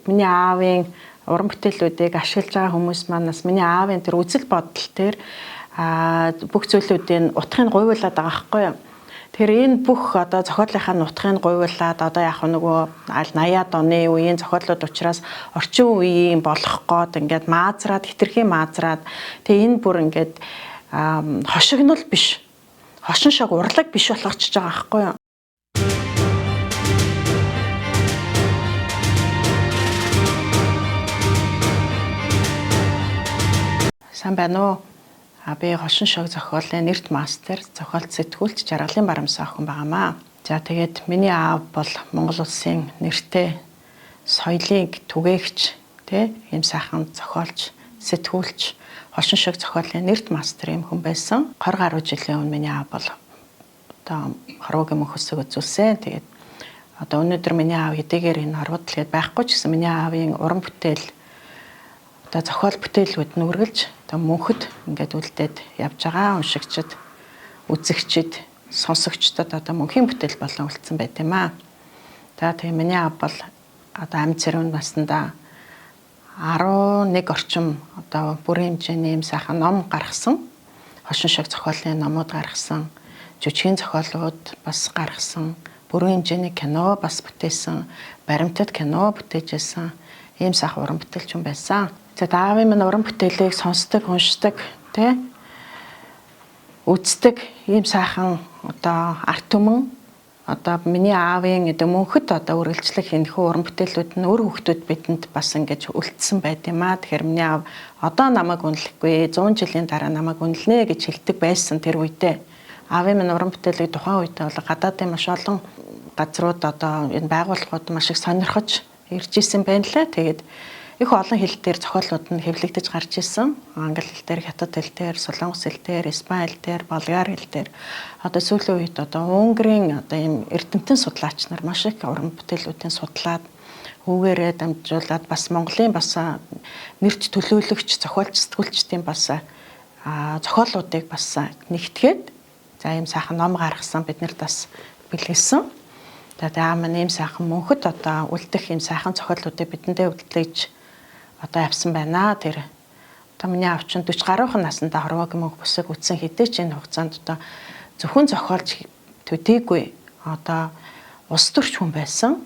Миний аавын уран бүтээлүүдийг ашиглаж байгаа хүмүүс манаас миний аавын тэр үзэл бодол тэр бүх зүйлүүдийн утгыг гуйвуулаад байгаа байхгүй юу? Тэгэхээр энэ бүх одоо зохиолынхаа нутгийг гуйвуулаад одоо яг нөгөө 80-аад оны үеийн зохиолууд учраас орчин үеийн болох гээд ингээд маазраад хитрхи маазраад тэгээ энэ бүр ингээд хошигнол биш. Хошин шог урлаг биш болгочихж байгаа байхгүй юу? Сайн байна уу? Би хошин шог зохиолын нэрт мастер, зохиолт сэтгүүлч Жаргалын Барамсаа охин байгаамаа. За тэгээд миний аав бол Монгол улсын нэртэй соёлыг түгээгч, тэ ийм сайхан зохиолч, сэтгүүлч, хошин шог зохиолын нэрт мастер юм хүн байсан. 20 гаруй жилийн өмнө миний аав бол одоо хорвоогийн мөнх өсөг үзүүлсэн. Тэгээд одоо өнөөдөр миний аав хэдийгээр энэ хорвоо дэлхийд байхгүй ч гэсэн миний аавын уран бүтээл одоо зохиол бүтээлүүд нь үргэлж одоо мөнхөд ингээд үлдээд явж байгаа уншигчид, үзэгчид, сонсогчдод одоо мөнхийн бүтээл болон үлдсэн байт юм аа. За тэгээ миний аав бол одоо амьд цэрүүн наснда 11 орчим одоо бүрийн хэмжээний юм сайхан ном гаргасан. Хошин шог зохиолын номууд гаргасан, жүжигийн зохиолууд бас гаргасан, бүрийн хэмжээний кино бас бүтээсэн, баримтат кино бүтээжсэн ийм сайхан уран бүтээлч хүн байсан. За аавын минь уран бүтээлийг сонсдог, уншдаг, тэ үздэг ийм сайхан одоо арт түмэн одоо миний аавын одоо мөнхөд одоо үргэлжлэх энэхүү уран бүтээлүүд нь өөр хүүхдүүд бидэнд бас ингэж үлдсэн байд юм аа. Тэгэхээр миний аав одоо намайг үнэлэхгүй 100 жилийн дараа намайг үнэлнэ гэж хэлдэг байсан тэр үедээ. Аавын минь уран бүтээлийг тухайн үедээ бол гадаадын маш олон газрууд одоо энэ байгууллагууд маш их сонирхож ирж исэн байна лээ. Тэгээд их олон хэл дээр зохиолууд нь хэвлэгдэж гарч исэн. Англи хэл дээр, хятад хэл дээр, солонгос хэл дээр, испани хэл дээр, болгар хэл дээр. Одоо сүүлийн үед одоо Унгарын одоо ийм эрдэмтэн судлаач нар маш их уран бүтээлүүдийн судлаад хүүгээрээ дамжуулаад бас Монголын бас нэрч төлөөлөгч, зохиолч, сэтгүүлчдийн бас зохиолуудыг бас нэгтгээд за ийм сайхан ном гаргасан бид нарт бас бэлгэлсэн. За тэгээ маань ийм сайхан мөнхөд одоо үлдэх ийм сайхан зохиолуудыг бидэндээ үлдээж одоо авсан байна. Тэр одоо миний аав чинь 40 гаруйхан наснда хорвоогийн мөнх бүсэг үтсэн хэдий ч энэ хугацаанд одоо зөвхөн зохиолч төдийгүй одоо улс төрч хүн байсан.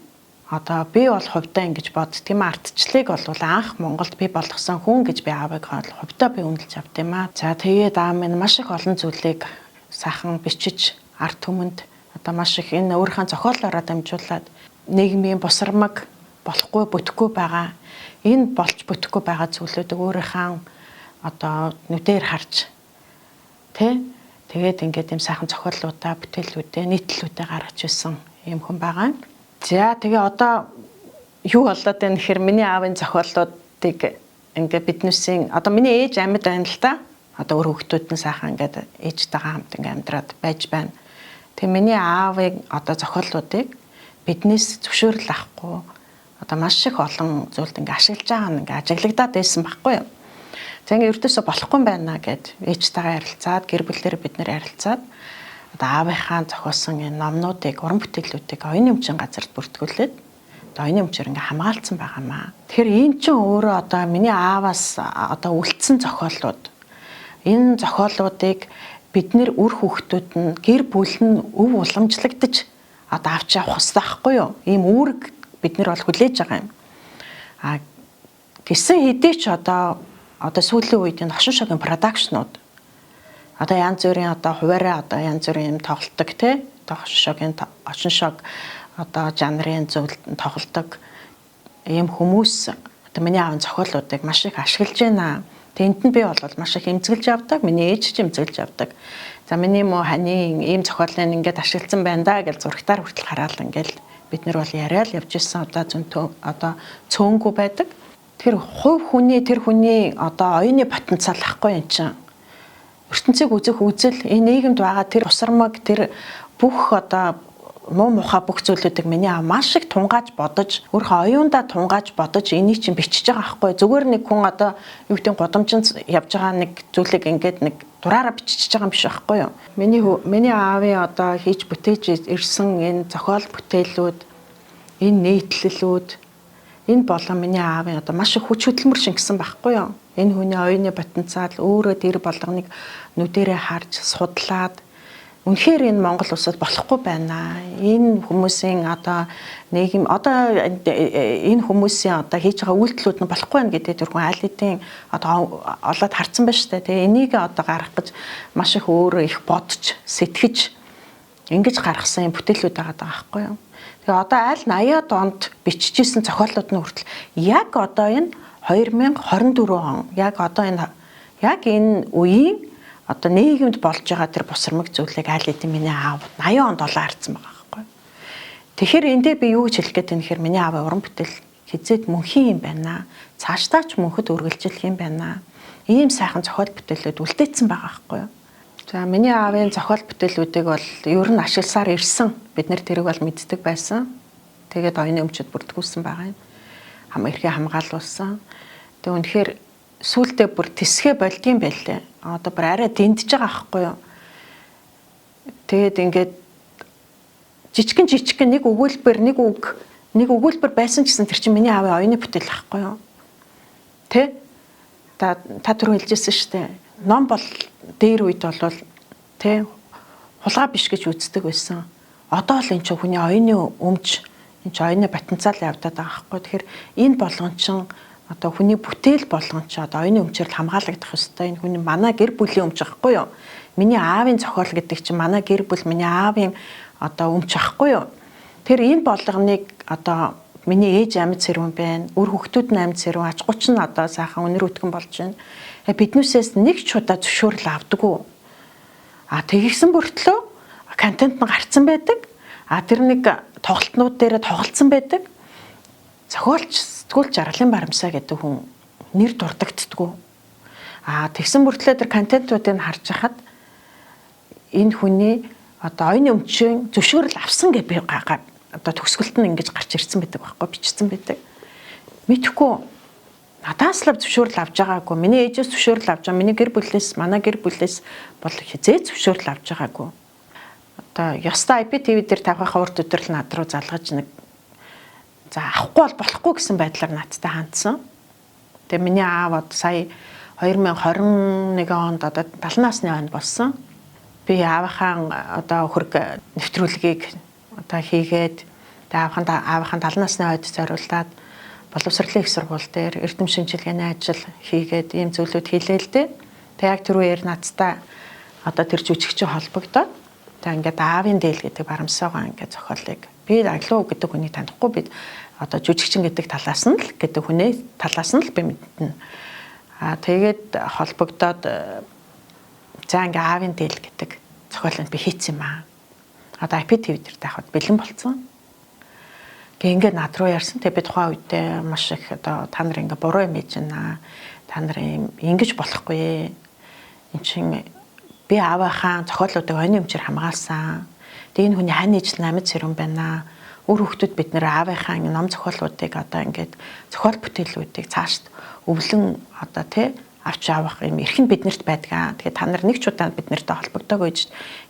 Одоо би бол хувьдаа ингэж боддөг юм, ардчлалыг бол анх Монголд би болгосон хүн гэж би аавыг хувьдаа би үнэлж авд юм аа. За тэгээд аав минь маш их олон зүйлийг сайхан бичиж ард түмэнд одоо маш их энэ өөрийнхөө зохиолоороо дамжуулаад нийгмийн бусармаг болохгүй бүтэхгүй байгаа энэ болж бүтэхгүй байгаа зүйлүүдийг өөрийнхөө одоо нүдээр харж тэ тэгээд ингээд юм сайхан зохиолуудаа, бүтээлүүдээ, нийтлэлүүдээ гаргаж ирсэн юм хүн байгаа. За тэгээ одоо юу болоод байна гэхээр миний аавын зохиолуудыг ингээд биднээсийн одоо миний ээж амьд байна л да. Одоо өөр хүүхдүүд нь сайхан ингээд ээжтэйгээ хамт ингээд амьдраад байж байна. Тэгээ миний аавын одоо зохиолуудыг биднээс зөвшөөрөл авахгүй одоо маш их олон зүйлд ингээ ашиглаж байгаа нь ингээ ажиглагдаад байсан байхгүй юу. За ингээ ердөөсө болохгүй юм байна гэд ээжтэйгээ ярилцаад гэр бүлээр бид нэр ярилцаад одоо аавынхаа зохиосон энэ номнуудыг уран бүтээлүүдийг оюуны өмчийн газарт бүртгүүлээд одоо оюуны өмчөөр ингээ хамгаалцсан байгаамаа. Тэгэхээр энэ чинь өөрөө одоо миний ааваас одоо үлдсэн зохиолууд энэ зохиолуудыг бид нэр үр хүүхдүүд нь гэр бүл нь өв уламжлагдаж одоо авч явах хэрэгтэй байхгүй юу? Ийм үүрэг бид нар бол хүлээж байгаа юм. А гисэн хэдий ч одоо сүүлийн үед энэ хошин шогийн продакшнууд одоо янз бүрийн одоо хуваараа одоо янз бүрийн юм тоглолдог тий одоо хошин шог одоо жанрын зүйл тоглолдог ийм хүмүүс одоо миний аавын зохиолуудыг маш их ашиглаж байна. Тэнд нь би бол маш их эмзэглэж авдаг. Миний ээж ч эмзэглэж авдаг. За миний муу ханы ийм зохиолыг ингээд ашигласан байна да гэж зурагтаар хүртэл хараал ингээд бид нар бол яриад явж исэн одоо зөнтөө одоо цөөнгүй байдаг. Тэр хувь хүний тэр хүний одоо оюуны потенциал ахгүй юм чинь. ертөнцийг үзэх үзэл энэ нийгэмд байгаа тэр бусармаг тэр бүх одоо муу мухай бүх зүйлүүдийг миний аав маш их тунгааж бодож өөрийнхөө оюундаа тунгааж бодож энийг чинь бичиж байгаа байхгүй. Зүгээр нэг хүн одоо юу гэдэг гудамжинд явж байгаа нэг зүйлийг ингээд нэг дураараа бичиж байгаа юм биш байхгүй юу. Миний аавын одоо хийж бүтээж ирсэн энэ зохиол бүтээлүүд, энэ нийтлэлүүд, Энэ болон миний аавын одоо маш их хүч хөдөлмөр шингэсэн байхгүй юу? Энэ хүний оюуны потенциал өөрөө дэр болгоныг нүдэрээ харж судлаад үнэхээр энэ Монгол улсад болохгүй байна. Энэ хүмүүсийн одоо нийгэм одоо энэ хүмүүсийн одоо хийж байгаа үйлдэлүүд нь болохгүй байна гэдэг тэр хүн аль хэдийн одоо олоод харцсан байна шүү дээ. Тэгээ энийг одоо гаргах гэж маш их өөрөө их бодож, сэтгэж ингэж гаргасан юм бүтээлүүд байгаа байхгүй юу? Тэгээ одоо аль 80-аад онд биччихсэн зохиолууд нь хүртэл яг одоо энэ 2024 он яг одоо энэ яг энэ үеийн одоо нийгэмд болж байгаа тэр бусрамг зүйлийг аль хэдийн миний аав 80 онд олоо харцсан байгаа байхгүй. Тэгэхээр эндээ би юу гэж хэлэх гээд байна гэхээр миний аавын уран бүтээл хизээд мөнхийн юм байна. Цаашдаа ч мөнхөд үргэлжлэх юм байна. Ийм сайхан зохиол бүтээлүүд үлдээсэн байгаа байхгүй юу? За миний аавын зохиол бүтээлүүдийг бол ер нь ашигласаар ирсэн. Бид нэр тэрийг бол мэддэг байсан. Тэгээд оюуны өмчөд бүртгүүлсэн байгаа юм. Эрхээ хамгаалуулсан. Тэг үнэхээр сүултээ бүр тэсгээ болдгийм байлээ. Одоо бүр арай дэнтэж байгаа байхгүй юу? Тэгээд ингээд жижигэн жижигэн нэг өгүүлбэр нэг үг нэг өгүүлбэр байсан ч гэсэн тэр чинь миний аавын оюуны бүтээл байхгүй юу? Тэ? Та түрүү хэлжсэн шүү дээ. Ном бол дээр үед бол тэ хулгай биш гэж үздэг байсан. Одоо л энэ чинь хүний оюуны өмч, энэ чинь оюуны потенциал явдаад байгаа байхгүй. Тэгэхээр энэ болгон чинь одоо хүний бүтээл болгон ч одоо оюуны өмчөөр л хамгаалагдах ёстой. Энэ хүний манай гэр бүлийн өмч байхгүй юу? Миний аавын зохиол гэдэг чинь манай гэр бүл, миний аавын одоо өмч байхгүй юу? Тэр энэ болгоныг одоо миний ээж амьд сэрүүн байна. Үр хүүхдүүд нь амьд сэрүүн, аж гуч нь одоо сайхан өнөр өтгөн болж байна. Биднээсээс нэг ч удаа зөвшөөрөл авдаггүй. А тэгсэн мөртлөө контент нь гарцсан байдаг. А тэр нэг тоглолтнууд дээр тоглолцсон байдаг. Зохиолч сэтгүүлч Жаргалын Барамсаа гэдэг хүн нэр дурддагддаггүй. А тэгсэн мөртлөө тэр контентуудыг харж хахад энэ хүний одоо оюуны өмчийн зөвшөөрөл авсан гэж би одоо төгсгөлт нь ингэж гарч ирсэн байдаг байхгүй, бичсэн байдаг. Мэдхгүй надаас л зөвшөөрөл авч байгаагүй. Миний ээжээс зөвшөөрөл авч байгаа. Миний гэр бүлээс, манай гэр бүлээс бол хизээ зөвшөөрөл авч байгаагүй. Одоо ёстой IPTV дээр тавихаа урд өдөр л над руу залгаж нэг за авахгүй бол болохгүй гэсэн байдлаар надтай хандсан. Тэгээ миний аав одоо сая 2021 онд одоо 70 насны онд болсон. Би аавынхаа одоо хөрг нэвтрүүлгийг одоо хийгээд тэгээ аавынхаа 70 насны ойд зориулаад боловсролын их сургууль дээр эрдэм шинжилгээний ажил хийгээд ийм зүйлүүд хийлээ л дээ. Тэгээ яг тэр үеэр надтай одоо тэр жүжигчин холбогдоод тэгээ ингээд аавын дээл гэдэг барамсаагаа ингээд зохиолыг би аглуу гэдэг хүнийг танихгүй, би одоо жүжигчин гэдэг талаас нь л гэдэг хүнээ талаас нь л би мэднэ. Аа тэгээд холбогдоод за ингээ аавын дээл гэдэг зохиолыг би хийцэн юм аа. Одоо IPTV дээр таахад бэлэн болцсон. Гэ ингээд над руу ярьсан. Тэгээ би тухайн үедээ маш их одоо та нар ингээ буруу юм хийж байна. Та нар юм ингэж болохгүй. Энд чин би аавынхаа зохиолуудыг оюуны өмчөөр хамгаалсан. Тэгээ энэ хүний хань ижил амьд сэрүүн байна. Үр хүүхдүүд бид нэр аавынхаа ном зохиолуудыг одоо ингээд зохиол бүтээлүүдийг цаашд өвлөн одоо тий авч явах юм эрх нь биднэрт байдгаа. Тэгээ та нар нэг ч удаа бид нартай холбогдоогүй гэж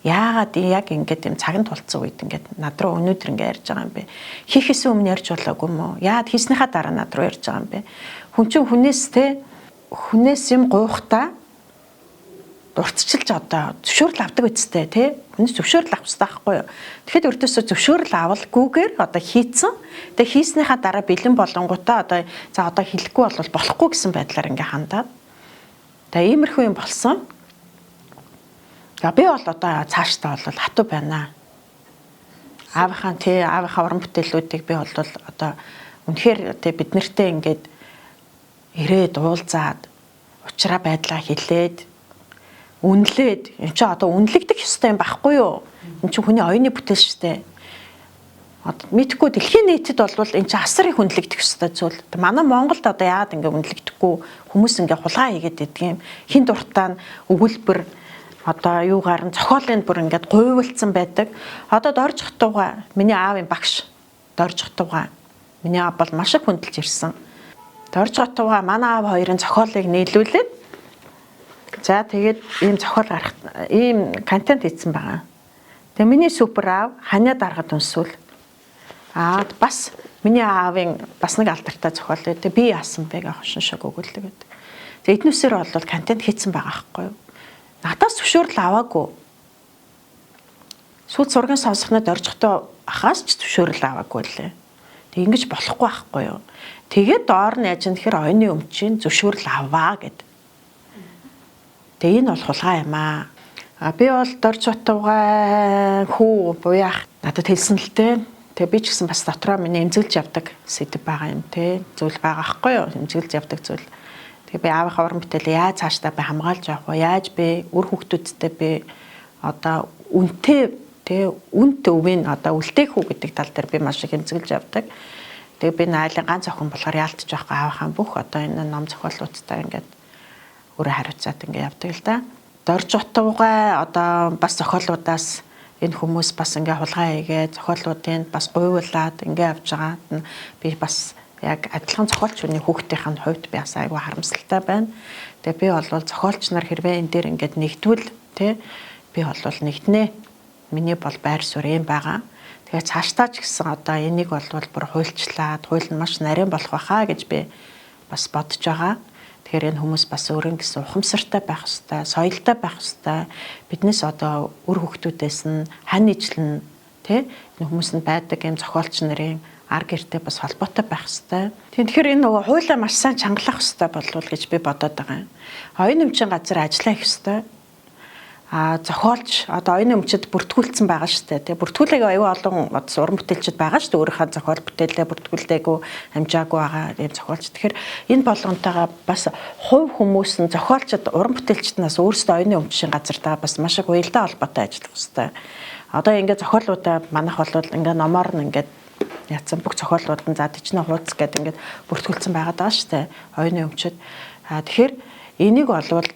яагаад яг ингээд юм цагт тулцсан үед ингээд над руу өнөөдөр ингээд ярьж байгаа юм бэ? Хийхээс өмнө ярьж болоогүй юм уу? Яагаад хийснийхаа дараа над руу ярьж байгаа юм бэ? Хүн чинь хүнээс те хүнээс юм гуйхтаа дуртчилж одоо зөвшөөрөл авдаг үсттэй тий. Хүнээс зөвшөөрөл авах хэрэгтэй байхгүй юу? Тэгэхэд өрдөөсөө зөвшөөрөл авалгүйгээр одоо хийцэн. Тэгээ хийснийхаа дараа бэлэн болонгуудаа одоо за одоо хэлэхгүй бол болохгүй гэсэн байдлаар ингээ хандаад. Тэгээ иймэрхүү юм болсон. За би бол одоо цаашдаа бол хатуу байна. Аавынхаа тий аавынхаа уран бүтээлүүдийг би бол одоо үнэхээр тий бид нартэй ингээд ирээд уулзаад учраа байдлаа хэлээд үнэлээд энэ чинь одоо үнэлэгдэх ёстой юм байхгүй юу? Энэ чинь хүний оюуны бүтээл шүү дээ. Одоо мэдхгүй дэлхийн нийтэд бол энэ чинь асар их үнэлэгдэх ёстой зүйл. Манай Монголд одоо яагаад ингэ үнэлэгдэхгүй хүмүүс ингэ хулгай хийгээд идэг юм. Хин дуртаа нь өгүүлбэр одоо юугаар нь зохиолын бүр ингээд гуйвалцсан байдаг. Одоо Дорж Хатууга миний аавын багш Дорж Хатууга миний аав бол маш их хүндэлж ирсэн. Дорж Хатууга манай аав хоёрын зохиолыг нийлүүлээд за тэгээд ийм зохиол гарах ийм контент хийсэн байгаа. Тэгээ миний супер аав ханиа даргад үнсвэл аа бас Миний аавын бас нэг алдартай зохиол байдаг. Би яасан бэ гэх хошин шог өгүүлэг гэдэг. Тэгээ эднүсээр бол контент хийцэн байгаа байхгүй юу? Надаас зөвшөөрөл аваагүй. Сүйт сургийн сонсохнод оржихтой ахаас ч зөвшөөрөл аваагүй лээ. Тэг ингэж болохгүй байхгүй юу? Тэгээд доор нь яаж юм тэгэхээр оюуны өмчийн зөвшөөрөл аваа гэд. Тэгээ энэ бол хулгай юм аа. А би бол Дорж Утугай хүү буяах надад хэлсэн л дээ. Тэгээ би ч гэсэн бас дотроо миний эмзэглэж явдаг сэдв байгаа юм те. Зүйл байгаа байхгүй юу? Эмзэглэж явдаг зүйл. Тэгээ би аавынхаа уран бүтээл яаж цаашдаа би хамгаалж явах вэ? Яаж би үр хүүхдүүдтэй би одоо үнэтэй те үнэт өвийг одоо үлдээх үү гэдэг тал дээр би маш их эмзэглэж явдаг. Тэгээ би найлын ганц охин болохоор яалтж байхгүй аавынхаа бүх одоо энэ ном зохиолуудтай ингээд өөрөө хариуцаад ингээд явдаг л да. Дорж Утугай одоо бас зохиолуудаас энэ хүмүүс бас ингээ хулгай хийгээ зохиолуудыг бас гуйвуулаад ингээ явж байгаад нь би бас яг адилхан зохиолч хүний хүүхдийн хувьд би бас айгүй харамсалтай байна. Тэгээ би бол зохиолч нар хэрвээ энэ дээр ингээд нэгдвэл тэ би бол нэгднэ. Миний бол байр суурь юм байгаа. Тэгээ цаашдаа ч гэсэн одоо энийг бол бүр хуульчлаад хууль нь маш нарийн болох байхаа гэж би бас бодож байгаа. Тэгэхээр энэ хүмүүс бас өөрийн гэсэн ухамсартай байх ёстой, соёлтой байх ёстой. Биднээс одоо үр хүүхдүүдээс нь хань ижлэн тэ энэ хүмүүс нь байдаг юм зохиолч нарын ар гэртэй бас холбоотой байх ёстой. Тэгэхээр энэ нөгөө хуулиа маш сайн чангалах ёстой болов гэж би бодоод байгаа юм. Оюун өмчийн газар ажиллах ёстой. А зохиолч одоо оюуны өмчөд бүртгүүлсэн байгаа шүү дээ. Тэгээ бүртгүүлээг аюу олон уран бүтээлчд байгаа шүү дээ. Өөрийнхөө зохиол бүтээлээ бүртгүүлдэггүй амжаагүй байгаа ийм зохиолч. Тэгэхээр энэ болгонтойгоо бас хувь хүмүүс нь зохиолчд уран бүтээлчд нас өөрсдөө оюуны өмчийн газартаа бас маш их уялдаа холбоотой ажиллах хэрэгтэй. Одоо ингээд зохиолуудаа манайх бол ингээд номоор нь ингээд яатсан бүх зохиолууд нь за тийчнэ хууц гэдэг ингээд бүртгүүлсэн байгаад байгаа шүү дээ. Оюуны өмчөд. А тэгэхээр энийг болвол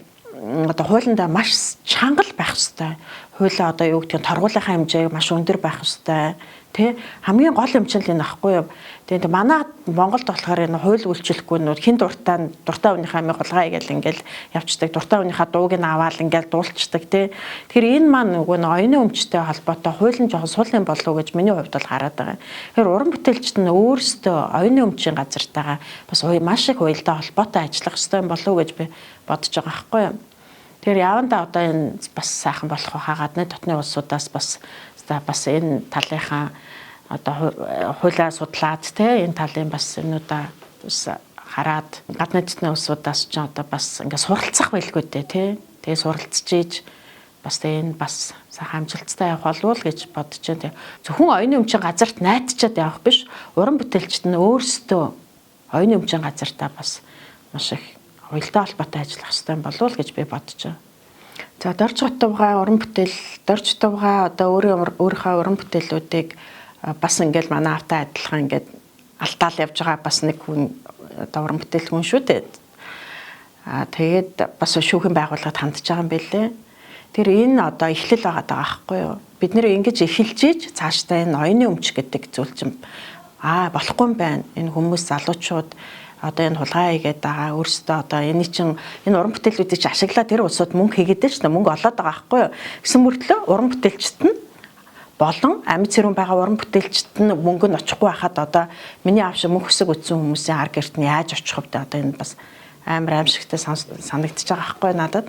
одоо хуулиндаа маш чанга байх ёстой. Хуулиа одоо юу гэдгийг торгуулийнхаа хэмжээг маш өндөр байх ёстой. Тэ хамгийн гол юм чинь л энэ ахгүй юу. Тэгээд манай Монголд болохоор энэ хууль үйлчлэхгүй нүүд хин дуртай дуртай хүнийхээ амийг хулгай гээл ингээл явцдаг. Дуртай хүнийхээ дууг нь аваал ингээл дуулцдаг тэ. Тэгэхээр энэ маань нөгөө нь оюуны өмчтэй холбоотой хууль нь жоохон сул юм болов уу гэж миний хувьд бол хараад байгаа. Тэгэхээр уран бүтээлчд нь өөрсдөө оюуны өмчийн газартайгаа бас маш их уялдаа холбоотой ажиллах ёстой юм болов уу гэж би бодож байгаа байхгүй юу. Тэгэхээр явандаа одоо энэ бас сайхан болох байхаа гадны дотны улсуудаас бас бас энэ талынхаа одоо хуулиа судлаад те энэ талын бас юмнуудаа бас хараад гадны дотны улсуудаас ч одоо бас ингээ суралцах байлгүй дээ те. Тэгээ суралцж ийж бас тэ энэ бас сайхан амжилттай явах болов уу гэж бодож байна. Зөвхөн оюуны өмчийн газарт найдчаад явах биш. Уран бүтээлчд нь өөрсдөө оюуны өмчийн газартаа бас маш их уялдаа холбоотой ажиллах хэрэгтэй болов уу гэж би бодож байна. За Дорж Утугай уран бүтээл, Дорж Утугай одоо өөрийнхөө уран бүтээлүүдийг бас ингээл манай аавтай адилхан ингээд алтаал явж байгаа бас нэг хүн одоо уран бүтээл хүн шүү дээ. Аа тэгээд бас шүүхэн байгууллагад хандж байгаа юм билээ. Тэр энэ одоо эхлэл байгаа даа байхгүй юу? Бид нэр ингэж эхэлж ийж цаашдаа энэ оюуны өмч гэдэг зүйл чинь болохгүй юм байна. Энэ хүмүүс залуучууд одоо энэ хулгай хийгээд байгаа өөрсдөө одоо энэ чинь энэ уран бүтээлүүдийг чи ашиглаад тэр улсууд мөнгө хийгээд шүү дээ, мөнгө олоод байгаа байхгүй юу? Гэсэн мөртлөө уран бүтээлчд нь болон амьд сэрүүн байгаа уран бүтээлчд нь мөнгө нь очихгүй байхад одоо миний аав шиг мөнх өсөг өтсөн хүмүүсийн ар гэрт нь яаж очих вэ? Одоо энэ бас амар аимшигтай санагдчихж байгаа байхгүй надад.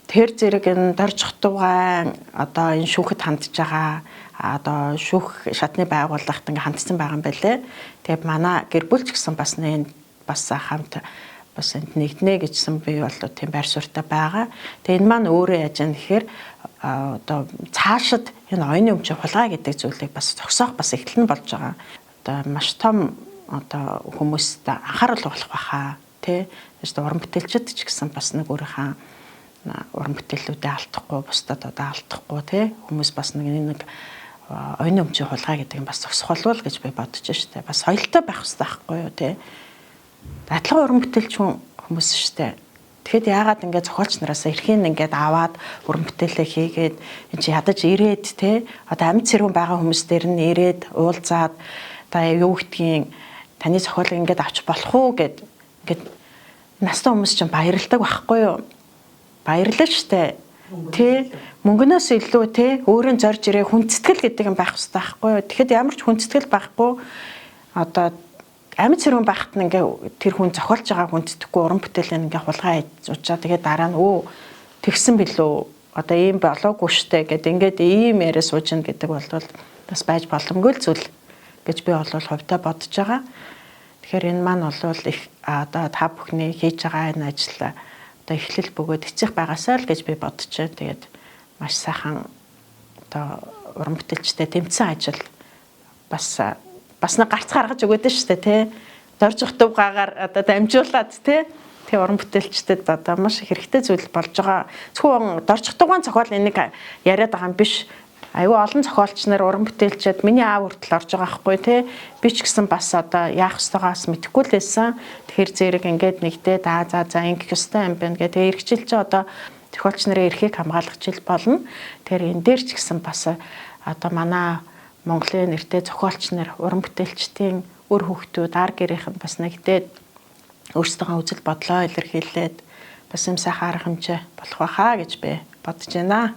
Тэр зэрэг энэ Дорж Утугай одоо энэ шүүхэд хандж байгаа одоо шүүх шатны байгууллагт ингээ хандсан байгаа юм байлээ. Тэгээд манай гэр бүл ч гэсэн бас нэг бас хамт бас энд нэгднэ гэжсэн би бол тийм байр суурьтай байгаа. Тэгээд энэ маань өөрөө яаж юм гэхээр одоо цаашид энэ оюуны өмчийн хулгай гэдэг зүйлийг бас зогсоох бас эхлэл нь болж байгаа. Одоо маш том одоо хүмүүст анхаарал болох байхаа тий. Тэгээд уран бүтээлчд ч гэсэн бас нэг өөрийнхөө уран бүтээлүүдээ алдахгүй, бусдад одоо алдахгүй тий. Хүмүүс бас нэг оюуны өмчийн хулгай гэдэг нь бас зогсох болов уу гэж би бодож штэ. Бас соёлтой байх хэрэгтэй байхгүй юу тий. Адилхан уран бүтээлч хүмүүс штэ. Тэгэхэд яагаад ингээд зохиолч нараас эрхийн ингээд аваад уран бүтээлээ хийгээд энэ чи ядаж ирээд тий. Одоо амьд сэрүүн байгаа хүмүүс дээр нь ирээд уулзаад одоо юу гэдгийг таны зохиолыг ингээд авч болох уу гэд ингээд настай хүмүүс чинь баярлдаг байхгүй юу? Баярлаа штэ. Тэ мөнгөнөөс илүү тэ өөрийн зорж ирээ хүндэтгэл гэдэг юм байх хэрэгтэй байхгүй юу? Тэгэхэд ямар ч хүндэтгэл байхгүй одоо амьд сэрүүн байхад нь ингээ тэр хүн зохиолж байгаа хүндэтгэхгүй уран бүтээлийн ингээ хулгай хийж тэгээ дараа нь өө тэгсэн билүү, одоо ийм болоогүй штэ гэд ингээд ийм яриа сууж ин гэдэг бол бас байж боломгүй л зүйл гэж би бол хувьдаа бодож байгаа. Тэгэхээр энэ маань бол их одоо та бүхний хийж байгаа энэ ажил одоо эхлэл бөгөөд эцэг байгаасаа л гэж би бодож байна. Тэгээд маш сайхан одоо уран бүтээлчтэй тэмцэн ажил бас бас нэг гарц гаргаж өгөөд нь шүү дээ, тий. Доржих дуугаар одоо дамжуулаад, тий. Тэгээ уран бүтээлчдэд одоо маш хэрэгтэй зүйл болж байгаа. Зөвхөн доржих дугаан зохиол энийг яриад байгаа юм биш. Айгүй олон зохиолч нар, уран бүтээлчд, миний аав хүртэл орж байгаа хгүй, тий. Би ч гэсэн бас одоо яах ёстойгоос мэдэхгүй л байсан. Тэгэхээр зэрэг ингээд нэгдээд аа за за ингэх ёстой юм байна гэх. Тэгээ эрхжил чи одоо зохиолч нарын эрхийг хамгаалах жил болно. Тэгэхээр энэ дээр ч гэсэн бас одоо манай Монголын нэртэй зохиолч нар, уран бүтээлчдийн үр хүүхдүүд, ар гэрийнх нь бас нэгдээд өөрсдийнхөө үзэл бодлоо илэрхийлээд бас юм сайхан арга хэмжээ болох байхаа гэж би бодож байна.